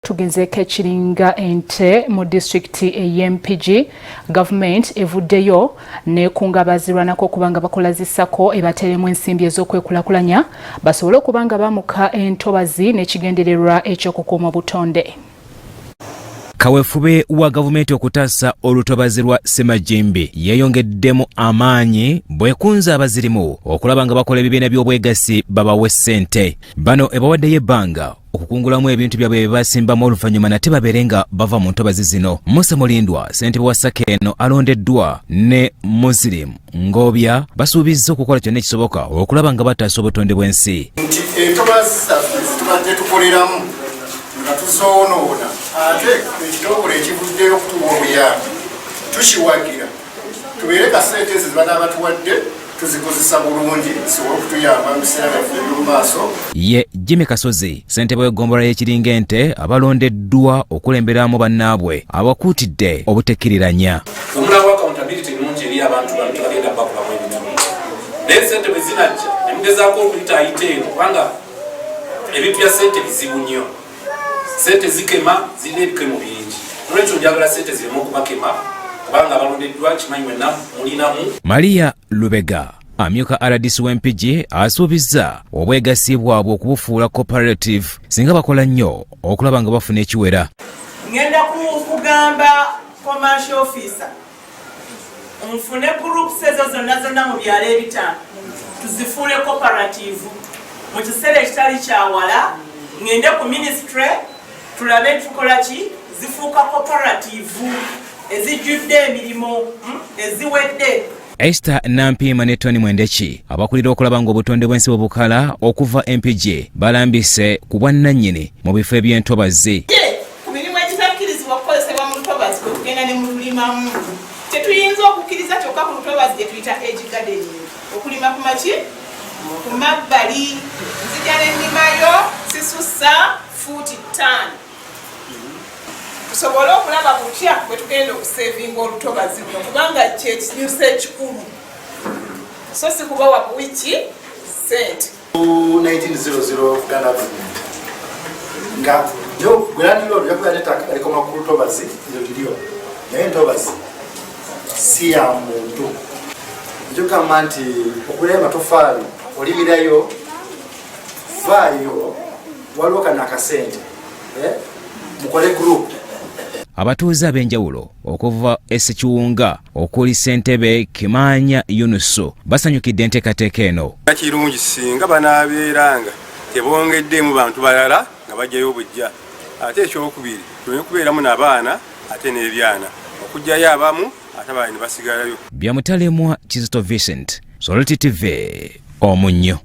Tugenzeeko ekiringa ente mu disitulikiti ey'Empigi. Gavumenti evuddeyo nekunga abazirwanako okuba nga bakola zisako ebateremu ensimbi ez'okwekulakulanya basobole okuba nga bamuka entobazi n'ekigendererwa eky'okukuuma obutonde. Kawefube wa gavumenti okutaasa olutobazi lwa Ssemajimbi yeeyongeddemu amaanyi bwekunze abazirimu okulaba nga bakola ebibiina by'obwegassi babawe ssente. Bano ebawaddeyo ebbanga okukungulamu ebintu byabwe bye basimbamu oluvannyuma nate babeere nga bava mu ntobazi zino. Musa Mulindwa, ssentebe wa sako eno alondeddwa ne Muslim Ngobya basuubizza okukola kyonna ekisoboka okulaba nga bataasa obutonde bw'ensi. Nti entobazi zaffe zitubadde tukoleramu nga tuzoonoona, ate ekitongole ekivuddeyo okutuwa obuyambi tukiwagira, tubeere ka ssente ezo zebanaaba batuwadde tuzikozesa bulungi zisobole okutuyamba mu biseera byaffe eby'omu maaso. Ye Jimmy Kasozi, ssentebe w'eggombolola y'ekiringa ente abalondeddwa okulemberamu bannaabwe abakuutidde obutekkiriranya. Omulawo accountability nnungi eri abantu bano, tebagenda bakubamu ebitundu, naye sente bwe zinajja ne mugezaako okuyitaayita eno, kubanga ebintu bya sente bizibu nnyo. Sente zikema, zirina ebikemo bingi, nolwekyo njagala sente zireme okubakema, kubanga abalondeddwa kimanyi mwenna mulinamu. Maria Lubega, amyuka RDC w'Empigi, asuubizza obwegassi bwabwe okubufuula cooperative singa bakola nnyo okulaba nga bafuna ekiwera. Ngenda kugamba commercial officer nfune groups ezo zonna zonna mu byalo 5 tuzifuule cooperative mu kiseera ekitali kyawala. Ngende ku ministry tulabe tukola ki, zifuuka cooperative ezijjudde emirimu eziwedde. Esther Nampiima ne Tony Mwendeki, abakulira okulaba ng'obutonde bw'ensi bwe bukala okuva Empigi, balambise ku bwannannyini mu bifo eby'entobazi. Ku mirimu egitakkirizibwa okukozesebwa mu lutobazi kwe kugenda ne mululimamu. Tetuyinza okukkiriza kyokka ku lutobazi gye tuyita edge gardening, okulima ku maki ku mabbali. Nzija n'ennimayo sisussa fuuti 5, tusobole okulaba butya bwe tugenda okusevinga olutobazi luno, kubanga kyekinyusa ekikulu, so si kubawa buwiki sente. 1900 Uganda Agreement nga yo gwelandilord yakuba ettaka likoma ku lutobazi, eryo liryo, naye entobazi si ya muntu. Ekyokugamba nti okulayo amatofaali olimirayo, vaayo, waliwo kano akasente, eh? Mukole group. Abatuuze ab'enjawulo okuva e Ssekiwunga okuli ssentebe Kimaanya Yunusu basanyukidde enteekateeka eno. Kirungi singa banaabeeranga tebongeddemu bantu balala nga bajjayo obujja. Ate ekyokubiri, tulina okubeeramu n'abaana ate n'ebyana, okugjayo abamu ate abalala ne basigalayo. Byamutalemwa Kizito Vincent, Salt TV, Omunnyo.